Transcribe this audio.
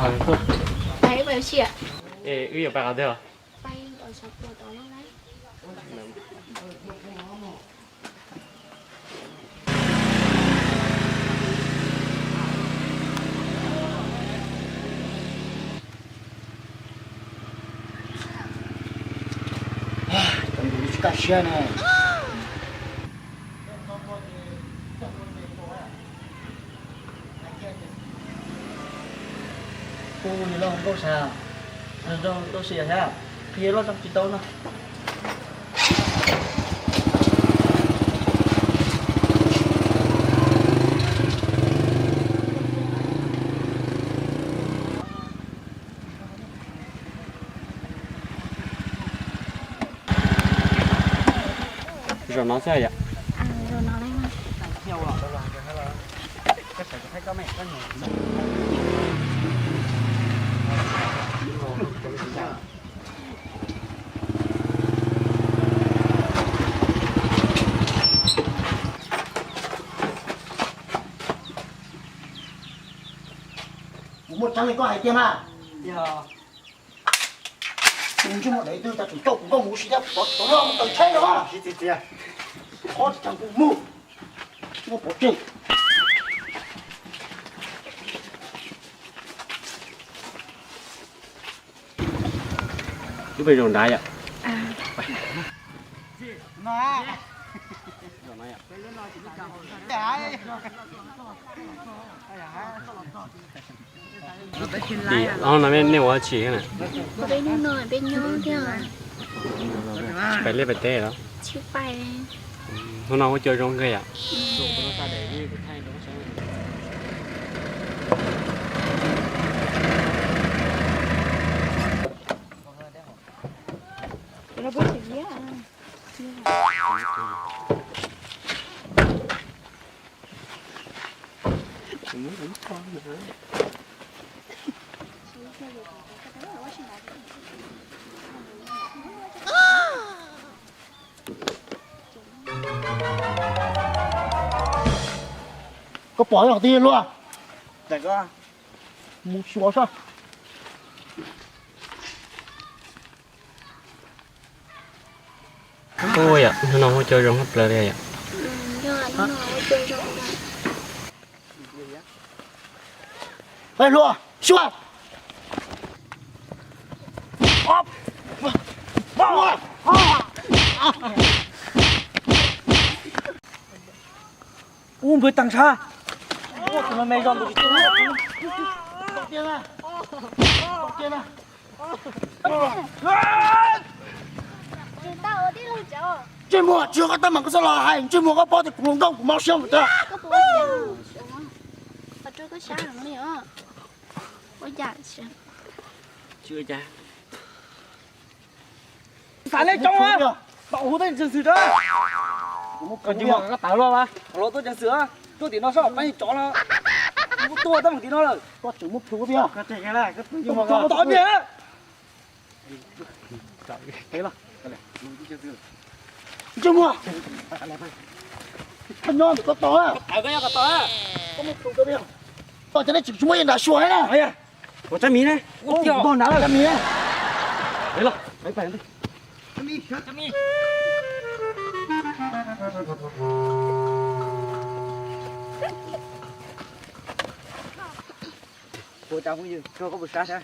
Pais ib pais ua si. Es wb yuav pais qhov twg os? Pais nkaum xyoo puas tom no lauj. Cov ntawd tsis kaj siab ne. Ua li los nkauj sas, zoo nkauj si thiab, qhia loj zoo tsis tau no. Zaum no xwb yom. Kuv muaj tseeb li koj hais tiag mas. Tus ntsej muag dev twg cas tseem coj kuv nkauj mus ua si thiab, tov tov loj mus taws tsheb no. Qhov tseem kuv mus, muaj pov tseg. Wb pem zaum nrad yom. Tim ob no nej ua dab tsi na? Peb nyob no, peb nyob thiab. Tsis pais liaj pais teb los? Tsis pais. Hnub no huab cua zoo kawg yom. Koj pom qhov twg luaj? Mus xyuas saib. Ua yom, hnub no huab cua zoo hab plaws li yom. Hluas, xyuas. Ub, npawg Tag Ntsha. Tus me me zog npawg tsis tu. Ntsej muag, tsis yog koj tab mas koj txhob los hais, ntsej muag koj paub tias kuv hluas nkauj kuv mob siab npaum cas. Xav li coob, pom huv tuaj ceev xwm rau. Koj ntsej muag koj tawv luaj mas, los tuaj ceev xwm, tuaj tim no soj peb tsov no, kuv tuaj tab meeg tim no lawm. Koj tseem muab plhus tiag. Koj tseem tov niag. Ntsej muag, koj nyob ntawm koj tos, koj muab plhus rau tiag. Koj cov nej tseem tsis muab yeej nram suas na. Ua tsab mis ne, npog nrad lawm tsab mis ne. Ua cas phooj ywg, koj puas sab thiab?